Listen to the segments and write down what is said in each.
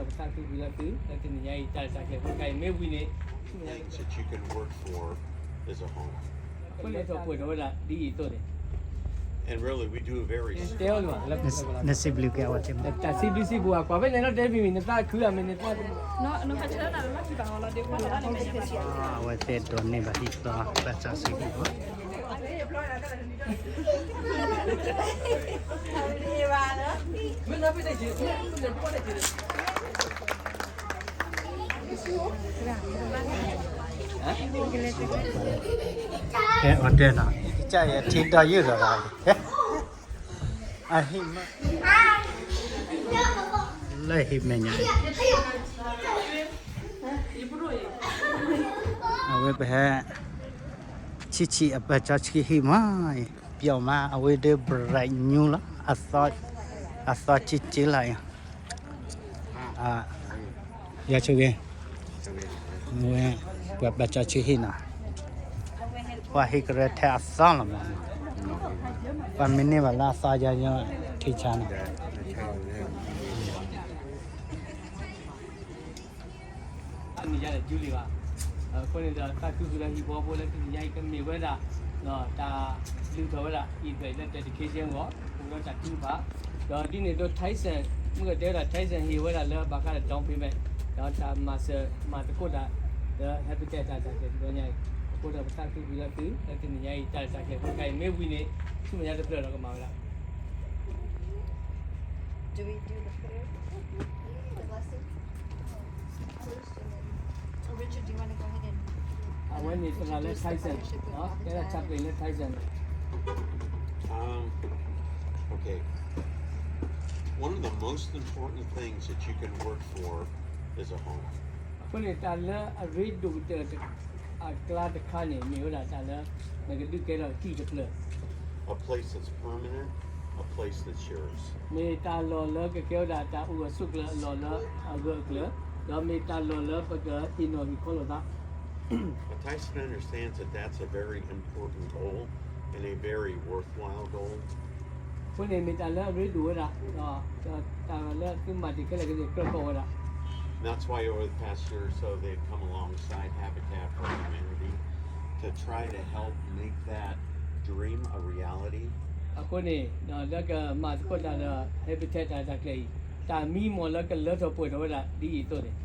သးခုပှဲၤလၢသု လၢတနံၤညါအံၤ တၢ်တၢ်ကျဲၤဖိတခါအံၤ မ့ၢ်ဝံၤန့ၣ် သ့ၣ်ညါ that you can work for is a home. အဃိန့ၣ် ထီၣ်ပှဲၤထီၣ်ဝဲဒၣ်ဒ်အံၤအသိးန့ၣ် And really, we do a very တဲအီၤလၢၤဘၣ် နစံးဘျုးက့ၤအဝဲသ့ၣ်မး တၢ်စံးဘျုးစံးပူၤ အကွၢ်ဖဲန့ၣ်နီၢ်တဲဘံၣ်မံၣ် နသးခုဧါ မ့ၢ်နသး အဝဲသ့ၣ်ဒိးန့ၢ်ဘၣ်ဟံၣ်သီ ဘၣ်ဆၣ်စ့ၢ်ကီး ကဲ အီၤတဲနီၤ ကစၢ်ယွၤထံဒီးယုၢ်လီၤဘၣ် အဟံၣ်မး လၢဟံၣ်မဲာ်ညါ အဝဲပဟဲ ဆံးဆံးအပၢ်ကၠီဆံးဟံၣ်မး ပျီမး အဝဲဒၣ် bright new လီၤ အသီဆံးဆံးလီၤ ယဆိက့ၤ ဝဲ ပှၤပၢ်ကၠီဆံးဟံၣ်နီၤ ပှၤဟ့ၣ်ကရၢထဲအသီလီၤမး ပှၤမ့ၢ်န့ၢ်ဘၣ်လၢအသီယါညီ ထံဆါနီၤ အမံၤယါဒီး Julie ဘၣ်. အဃိန့ၣ်ဒီး သးခုဃုာ်ဒီးဟံၣ်ဖိဃီဖိလၢတနံၤညါအံၤ ကမ့ၢ်ဝဲဒၣ် တၢ်လုၢ်ထီၣ်ဝဲဒၣ် အံၤဖျဲၣ်လၢ dedication အဂီၢ် အိၣ်ဒီးတၢ်ထုကဖၣ် ဒီးဒ်န့ၣ်အသိး Tyson မုၢ်ကတဲဝဲဒၣ် Tyson ဟ့ၣ်ဝဲဒၣ်လၢဘၣ်ဃးဒီး down payment ဒီးတၢ်မၤစၢၤမၤသကိးတၢ် လၢ Habitat တၢ်တၢ်ကျဲၤတဘျီညါအံၤ အဃိဒီးပသးခုဃုာ်ဒီးသု လၢတနံၤညါအံၤ တၢ်တၢ်ကျဲၤဖိတခါအံၤ မ့ၢ်ဝံၤန့ၣ် ဆူမဲာ်ညါတဖျၢၣ်ဒီးကမၤဝဲဒၣ် Do we do the prayer? The blessing? First, and then, oh, Richard, do you want to go ahead and အဝဲန့ၣ် သရၣ်လၢ Tyson တဲဒၣ် chaplain လၢ Tyson န့ၣ် Um, okay. One of the most important things that you can work for is a home. အဃိန့ၣ် တၢ်လၢအရ့ဒိၣ်ကတၢၢ် အကျါတခါန့ၣ် မ့ၢ်ဝဲဒၣ်တၢ်လၢ နကဒုးကဲထီၣ်ဟံၣ်တဖျၢၣ် A place that's permanent, a place that's yours. မ့ၢ်တၢ်လီၢ်လၢကကဲဝဲဒၣ်တၢ်အိၣ်ဂၢၢ်ဆိးကျၢၤအလီၢ်လၢအဂၢၢ်အကျၢၤ, ဒီးမ့ၢ်တၢ်လီၢ်လၢပကအ့ၣ်နီၣ်ဂံၢ်ခီလိာ်သး But Tyson understands that that's a very important goal and a very worthwhile goal. အဃိန့ၣ်မ့ၢ်တၢ်လၢအရ့ဒိၣ်ဝဲဒၣ်, ဒီးတၢ်လၢသုမၤတ့ၢ်ခဲလၢာ်ကန့ၣ်ကြၢးကီဝဲဒၣ် That's why over the past year or so they've come alongside Habitat for Humanity to try to help make that dream a reality. အဃိန့ၣ် လၢကမၤသကိးတၢ်ဒီး Habitat တၢ်တၢ်ကျဲၤအံၤ တၢ်မံမီၢ်လၢကလၢထီၣ်ပှဲၤထီၣ်ဝဲဒၣ်ဒ်အံၤအသိးန့ၣ်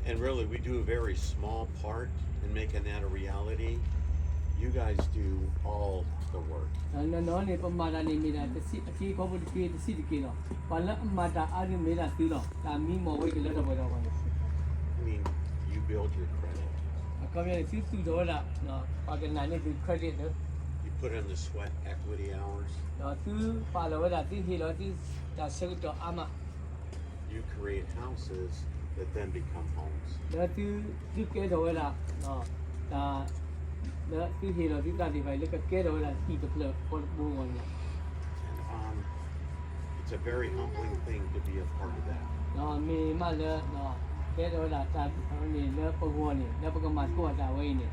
And really, we do a very small part in making that a reality. You guys do all the work. နီၢ်နီၢ်န့ၣ် ပမၤတၢ်န့ၣ်မ့ၢ်ဒၣ် အက့အခီဖိတက့ တဆံးတက့လီၤ. ပှၤလၢအမၤတၢ်အါဒုးမ့ၢ်ဒၣ်သုလီၤ. တၢ်မံမီၢ်ဝဲကလၢထီၣ်ပှဲၤထီၣ်ပှၤန့ၣ် I mean, you build your credit. အခီပညီန့ၣ် သုသူၣ်ထီၣ်ဝဲဒၣ် ပှၤကနၣ်န့ၢ်သု credit လၢ You put in the sweat equity hours. ဒီးသုပာ်လီၤဝဲဒၣ် သုဟ့ၣ်လီၤသုတၢ်ဆၢကတီၢ်အါမး You create houses that then become homes. လၢသု သုကဲထီၣ်ဝဲဒၣ် တၢ် လၢသုဟ့ၣ်လီၤသုသးသ့ၣ်တဖၣ်အံၤ လၢကကဲထီၣ်ဝဲဒၣ်ဟံၣ်တဖျၢၣ်ဃီတဘိအဂီၢ်န့ၣ်လီၤ. And, um, it's a very humbling thing to be a part of that. ဒီးမ့ၢ်မးလၢ ကဲထီၣ်ဝဲဒၣ်တၢ်န့ၣ်လၢပဂီၢ်န့ၣ် လၢပကမၤသကိးတၢ်ဝဲအံၤန့ၣ်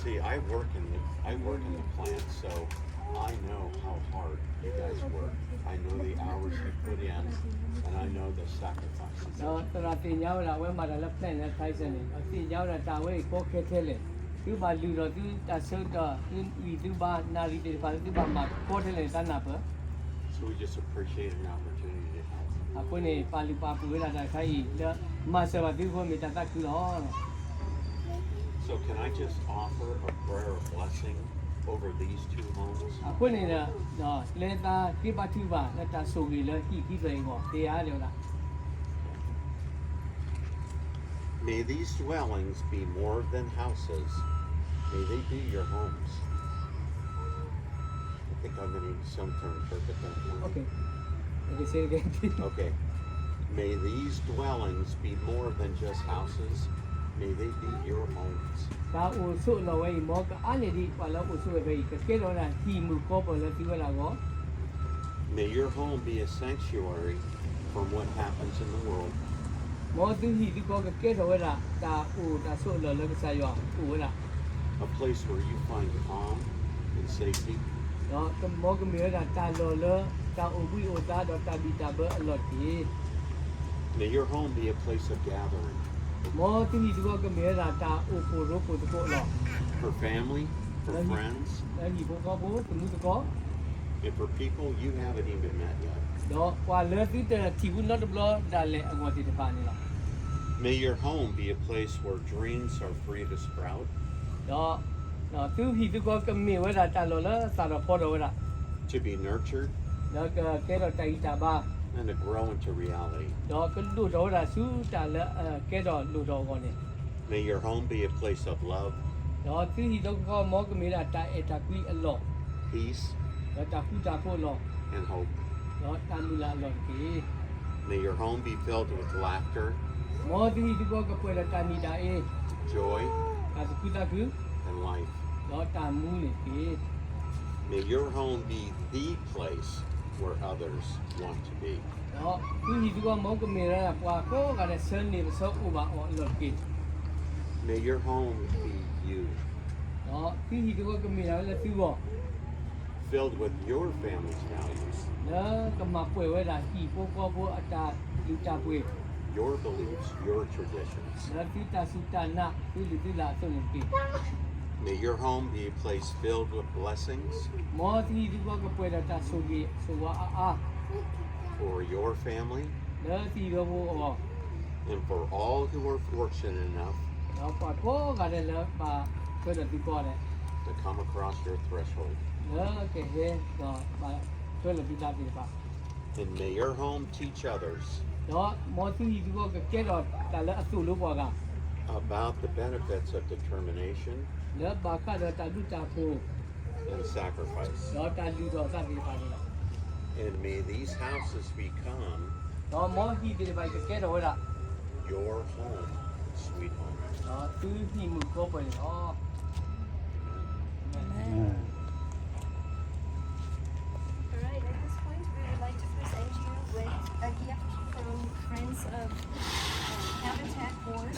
See, I work in the, I work in the plant, so I know how hard you guys work. I know the hours you put in, and I know the sacrifices. ဒီးသရၣ်သ့ၣ်ညါဝဲဒၣ် အဝဲမၤတၢ်လၢ plant လၢ Tyson န့ၣ် ဒီးသ့ၣ်ညါဝဲဒၣ်တၢ်ဝဲအံၤကီခဲထဲလဲၣ်, သုဘၣ်လုၢ်ထီၣ်သုတၢ်ဆၢကတီၢ် သုအံၤသုဘၣ်နၣ်ရံၣ်သ့ၣ်တဖၣ်လၢသုဘၣ်မၤကီထဲလဲၣ်န့ၣ် တၢ်နၢ်ပၢၢ် So we just appreciate an opportunity to help. အဃိန့ၣ် ပာ်လုၢ်ပာ်ပှ့ၤဝဲဒၣ်တၢ်တခါအံၤ လၢမၤစၢၤဘၣ်သုအဃိ မ့ၢ်တၢ်သးခုလီၤ. So can I just offer a prayer of blessing over these two homes? အဃိန့ၣ်ဒီး ကျဲသးက့ၤဘါထုကဖၣ်လၢတၢ်ဆိၣ်ဂ့ၤလၢဟံၣ်ခံဖျၢၣ်အံၤအဂီၢ် သ့ဧါတဲဝဲဒၣ် May these dwellings be more than houses. May they be your homes. I think I'm going to need some to interpret that for you. Okay. Okay, say it again. Okay. May these dwellings be more than just houses. May they be your homes. တၢ်အိၣ်ဆိးအလီၢ်ဝဲအံၤ မ်ကအါန့ၢ်ဒံးပှၤလၢအအိၣ်ဆိးဝဲဖဲအံၤ ကကဲထီၣ်ဝဲဒၣ်ဟံၣ်မုၢ်ဃီပၢၢ်လၢသုဝဲဒၣ်အဂီၢ် May your home be a sanctuary from what happens in the world. မ်သုဟံၣ်သုဃီကကဲထီၣ်ဝဲဒၣ် တၢ်အိၣ်တၢ်ဆိးအလီၢ်လၢကစၢ်ယွၤအိၣ်ဝဲဒၣ် A place where you find calm and safety. ဒီးမ်ကမ့ၢ်ဝဲဒၣ်တၢ်လီၢ်လၢ တၢ်အိၣ်ဘှံးအိၣ်သါဒီးတၢ်ဘံၣ်တၢ်ဘၢအလီၢ်တက့ၢ်. May your home be a place of gathering မ်သုဟံၣ်သုဃီကမ့ၢ်ဝဲဒၣ်တၢ်အိၣ်ဖှိၣ်ရိဖှိၣ်သကိးအလီၢ်, for family, for friends, လၢဟံၣ်ဖိဃီဖိ သမူသကိး, and for people you haven't even met yet. ဒီးပှၤလၢသုတထံၣ်ဘူးနီတဘျီဒၣ်လဲာ်အဂီၢ်သ့ၣ်တဖၣ်န့ၣ်လီၤ. May your home be a place where dreams are free to sprout, ဒီး သုဟံၣ်သုဃီကမ့ၢ်ဝဲဒၣ်တၢ်လီၢ်လၢသၣ်ထီၣ်ဖီထီၣ်ဝဲဒၣ်, to be nurtured, ဒီးကကဲထီၣ်တၢ်ဂံၢ်တၢ်ဘါ, and to grow into reality. ဒီးကဒိၣ်ထီၣ်ဝဲဒၣ်ဆူတၢ်လၢအကဲထီၣ်လိၣ်ထီၣ်အဂီၢ်န့ၣ်, May your home be a place of love, ဒီးသုဟံၣ်သုဃီမ်ကမ့ၢ်ဒၣ်တၢ်အဲၣ်တၢ်ကွံအလီၢ်, peace, ဒီးတၢ်ဃူတၢ်ဖိးအလီၢ်, and hope, ဒီးတၢ်မုၢ်လၢ်အလီၢ်တက့ၢ်. May your home be filled with laughter, မ်သုဟံၣ်သုဃီကပှဲၤဒီးတၢ်မံၤတၢ်အ့, joy, တၢ်သူၣ်ခုသးခု, and life. ဒီးတၢ်မူန့ၣ်တက့ၢ်. May your home be the place where others want to be. ဒီးသုဟံၣ်သုဃီမ်ကမ့ၢ်ဒၣ်ပှၤကိးဂၤဒဲးဆၢန့ၢ်ပဆၢအိၣ်ဘၣ်အီၤအလီၢ်တက့ၢ်. May your home be you, ဒီးသုဟံၣ်သုဃီကမ့ၢ်ဒၣ်ဝဲလၢသုဂီၢ်, filled with your family's values, လၢကမၤပှဲၤဝဲဒၣ်ဟံၣ်ဖိဃီဖိအတၢ်လုၢ်တၢ်ပှ့ၤ, your beliefs, your traditions. လၢသုတၢ်စူၢ်တၢ်နာ် သုလုၢ်သုလၢ်အသိးန့ၣ်တက့ၢ်. May your home be a place filled with blessings, မ်သုဟံၣ်သုဃီကပှဲၤဒီးတၢ်ဆိၣ်ဂ့ၤဆိၣ်ဝါအါအါ, for your family, လၢသုဟံၣ်ဖိဃီဖိအဂီၢ်, and for all who are fortunate enough, ဒီးပှၤကိးဂၤဒဲးလၢဘၣ်ထွဲဒီးသုကိးဂၤဒဲး, to come across your threshold. လၢကဟဲဒီးဘၣ်ထွဲလီၤသုသးသ့ၣ်တဖၣ် And may your home teach others ဒီးမ်သုဟံၣ်သုဃီကကဲထီၣ်တၢ်လၢအသိၣ်လိပှၤဂၤ about the benefits of determination လၢဘၣ်ဃးဒီးတၢ်ဘျုးတၢ်ဖှိၣ် and sacrifice ဒီးတၢ်လုၢ်ထီၣ်အသးသ့ၣ်တဖၣ်န့ၣ်လီၤ. And may these houses become ဒီးမ်ဟံၣ်သ့ၣ်တဖၣ်အံၤကကဲထီၣ်ဝဲဒၣ် your home sweet home ဒီးသုဟံၣ်မုၣ်ဃီပှဲၤန့ၣ်လီၤ. Amen. All right, at this point, we would like to present you with a gift from Friends of, um, Habitat Board.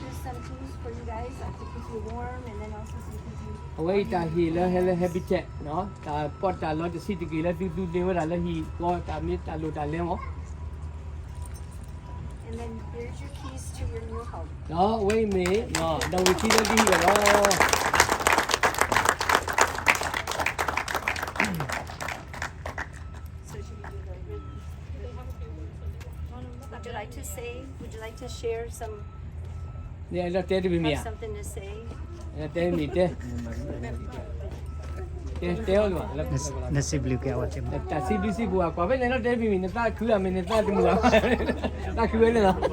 Here's some things for you guys, uh, to keep you warm, and then also some things you အဝဲအံၤတၢ်ဟ့ၣ်လၢဟဲလၢ Habitat နီၤ, တၢ်ပီးတၢ်လီတဆံးတက့ၢ်လၢသုသူသ့ဝဲဒၣ်လၢဟံၣ်ဃီတၢ်မ့ၢ်တၢ်လိၣ်တၢ်လဲမီၤ And then here's your keys to your new home. ဒီးအဝဲအံၤမ့ၢ် ဒီးဝံၢ်ခံလၢသုဟံၣ်အီၤလီၤ. So should we do the, would you like to say, would you like to share some, န့ၣ် အဲၣ်ဒိးတဲတမံၤမံၤဧါ, have something to say? အဲၣ်ဒိးတဲမံၤတဲ, တဲတဲအီၤလီၤ, နစံးဘျုးက့ၤအဝဲသ့ၣ်မး, တၢ်စံးဘျုးစံးဖှိၣ်ဧါ, ကွၢ်ဖဲန့ၣ် အဲၣ်ဒိးတဲတမံၤမံၤ, နသးခုဧါ, မ့ၢ်နသးတမုာ်ဧါ, သးခုဝဲန့ၣ်လီၤ,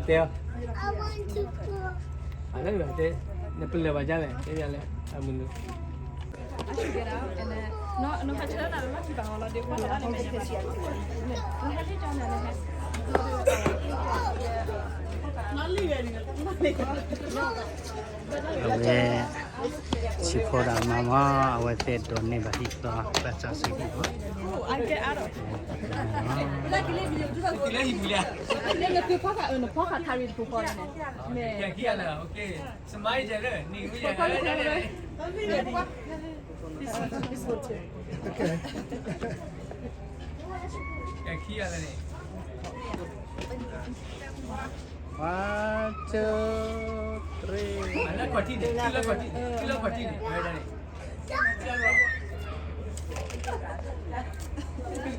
တဲအီၤ, တဲ, နပလၢၢ်ဘၣ်ဒ်လဲၣ်, တဲဒ်လဲၣ်, အမုၢ်နုာ် I should get out and then, no, no, I tell her that I'm not too bad, I'll do it. အဝဲ စံးဖီဒၣ်မၤမၤ အဝဲသ့ၣ်ဒိးန့ၢ်ဘၣ်ဟံၣ်သီ ဘၣ်ဆၣ်စ့ၢ်ကီး Oh, I get out of နဖီခါ နဖီခါ carry တပူၤဃီန့ၣ် မ့ၢ် ခံဂၤလၢ okay, smile လၢ နံၤဝံယဲ This one, this one too. Okay. ခံဂၤလၢန့ၣ် One, two, three. လၢခီၣ်ထံးန့ၣ် လၢခီၣ်ထံးန့ၣ် လၢခီၣ်ထံးန့ၣ် ဝဲဒၣ်န့ၣ်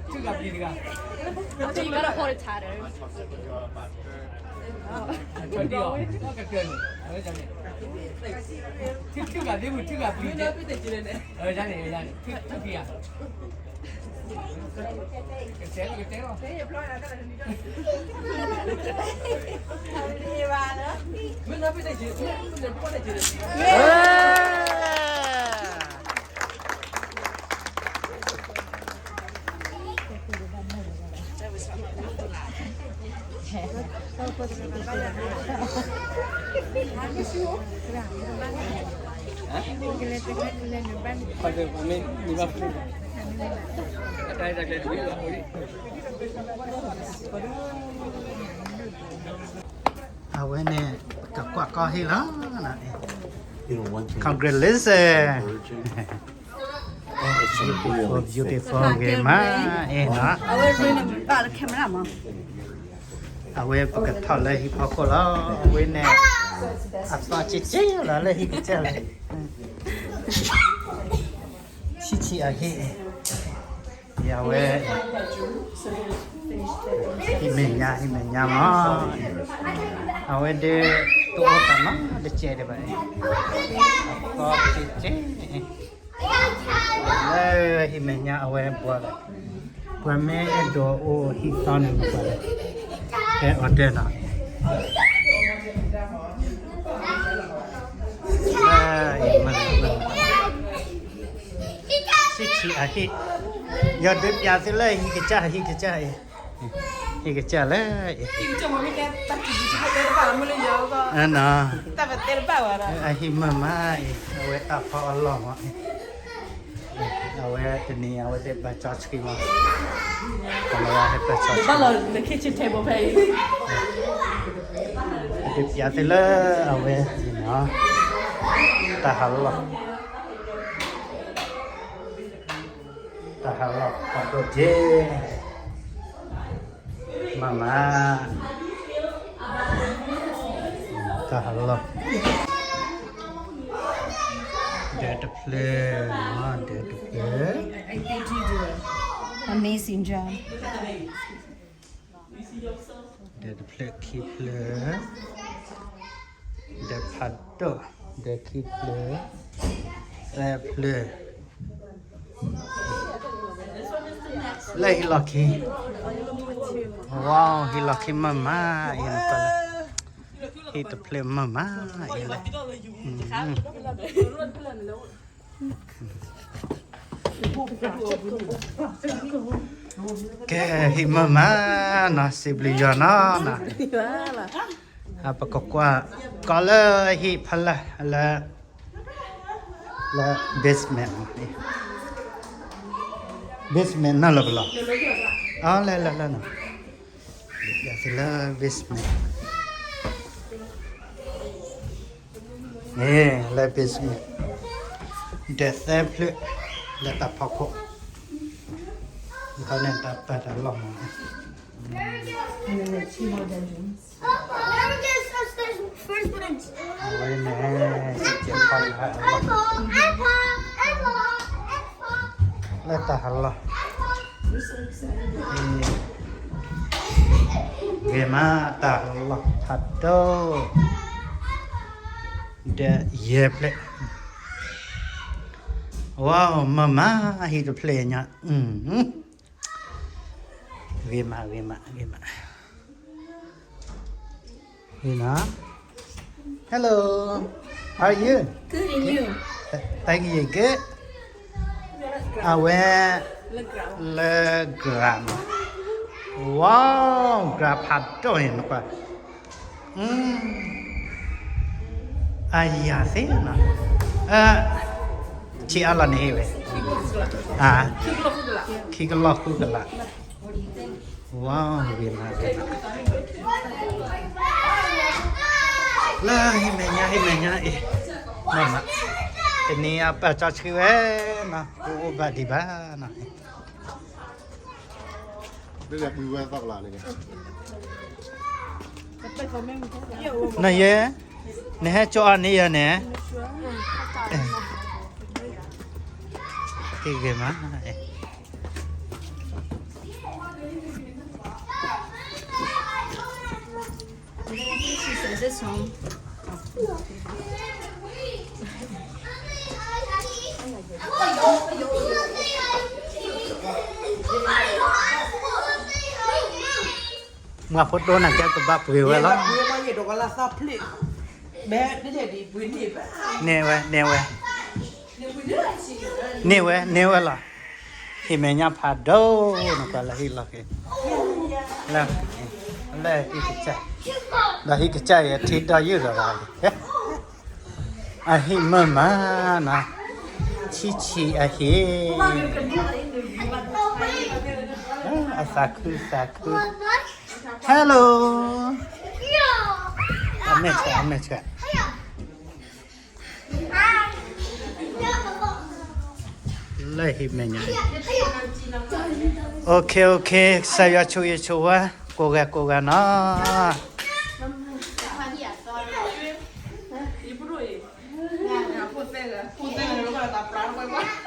ထုကပျံၤတဂၤ I think you gotta hold it tighter. ထုကပျံၤအီၤ ကကၢန့ၣ် အဝဲဒၣ်န့ၣ် ထုကပျံၤ ထုကပျံၤန့ၣ် အဝဲဒၣ်န့ၣ် ထုကပျံၤဧါ ကတဲလီၤ ကတဲလီၤ အဝဲန့ၣ် ပကကွၢ်ကီဟ့ၣ်လီၤ. Congratulations. Beautiful, beautiful ဂ့ၤမး, အဲၣ်နီၤ, အဝဲပကထီၣ်လၢဟံၣ်ဖီခိၣ်လီၤ, အဝဲန့ၣ် အသီကဲကဲလီၤလၢဟံၣ်ကစၢ်လီၤ, ဆံးဆံးအဟံၣ် ယဝဲ ဟံၣ်မဲာ်ညါ ဟံၣ်မဲာ်ညါမး, အဝဲဒၣ် တအိၣ်သးနီတစဲးဒံးဘၣ်, အသီကဲကဲ လၢဟံၣ်မဲာ်ညါအဝဲဘှီ, ပှၤမ့ၢ်အဲၣ်ဒိးအိၣ်ဟံၣ်သီန့ၣ် ပှၤ ကဲအီၤဒၢးနီၤ, လၢအံၤမ့ၢ် ဆံးဆံးအဟံၣ်, ယဒုးပျးသုလၢဟံၣ်ကစၢ် ဟံၣ်ကစၢ်အံၤ, ဟံၣ်ကစၢ်လၢအံၤ, အဟံၣ်မ့ၢ်မးအံၤ အဝဲတၢ်ဖီအလီၢ်မးအံၤ, အဝဲတနံၤအဝဲသ့ၣ်ဘၣ်စီဆှံမး, ကလီၤဝဲဟဲဘၣ်စီဆှံ, ဒုးပျးသုလၢအဝဲန့ၣ်နီၤ, တၢ်ဟးလီၢ် တၢ်ဟးလီၢ်ဖးဒိၣ်က့ၤ, မၤမၤ, တၢ်ဟးလီၢ်, ဒၢးတဖျၢၣ်, ဒၢးတဖျၢၣ်, amazing job, ဒၢးတဖျၢၣ်ခံဖျၢၣ်, ဒၢးဖးဒိၣ်, ဒၢးခံဖျၢၣ်, သၢဖျၢၣ်, လၢဟံၣ်လီၢ်ခံ, ဝါ ဟံၣ်လီၢ်ခံမၤမၤအံၤ, ဟံၣ်တဖျၢၣ်မၤမၤအံၤလၢ ကဲ ဟံၣ်မၤမၤနီၤ စံးဘျုးယွၤနီၤ, ပကကွၢ် ကီးလၢဟံၣ်ဖဲလဲၣ်လၢ လၢ basement, basement နီၤလၢပလီၢ်, လဲၤလဲၤလဲၤနီၤ, လၢ basement, လၢ basement, ဒၢးသၢဖျၢၣ် လၢတၢ်ဖီခိၣ်, ခီန့ၣ်တၢ်ပာ်တၢ်လီၢ်မး, အဝဲန့ၣ် စံးကဲၤဖီလၢဟးလီၢ်, လၢတၢ်ဟးလီၢ်, ဂ့ၤမး တၢ်ဟးလီၢ်ဖးဒိၣ်, ဒၢးယဲၢ်ဖျၢၣ်, ဝါ မၤမၤ ဟံၣ်တဖျၢၣ်ညါ, ဂ့ၤမး ဂ့ၤမး ဂ့ၤမး, ဂ့ၤမး, Hello, how are you? Good, and you? Thank you, good. အဝဲ လၢ ground, ဝါ ground ဖးဒိၣ်န့ၣ်နကွၢ်, အယၤသ့နီၤ, ဆံးအါလီၤန့ၣ်ဝဲ, ခံကလီၢ်ဃုကလး, ဝါ ဂ့ၤမး ဂ့ၤမး, လၢဟံၣ်မဲာ်ညါ ဟံၣ်မဲာ်ညါအံၤ, မၤမး, တနံၤအပာ်စီဆှံဝဲနီၤ, ကအိၣ်ဘၣ်ဒံးဘၣ်နီၤ နယဲ, နဟဲကၠီအီၤန့ၣ်ယဲန့ၣ်, ဟ့ၣ်ဂ့ၤမး, မၤဖိဒိၣ်န့ၣ်ကဲကဘၣ်ပှ့ၤဝဲလီၤ, န့ၢ်ဝဲ န့ၢ်ဝဲ, န့ၢ်ဝဲ န့ၢ်ဝဲလီၤ, ဟံၣ်မဲာ်ညါဖးဒိၣ် နကွၢ်လၢဟံၣ်လီၢ်ခံ, လၢ လၢဟံၣ်ကစၢ်, ဒီးဟံၣ်ကစၢ်ယဲထံဒီးယုၢ်ဒီးလီၤ, အဟံၣ်မုာ်မးနီၤ, ဆံးဆံးအဟံၣ်, အသးခုသးခု, Hello, အမဲာ်ဆှး အမဲာ်ဆှး. လၢဟံးမဲာ်ညါ, OK OK, ကစၢ်ယွၤဆိၣ်ဂ့ၤဆိၣ်ဝါ ကိးဂၤကိးဂၤနီၤ. ဖိသၢဂၤ, ဖိသၢဂၤန့ၣ် တၢ်ပြးတဝဲဘၣ်.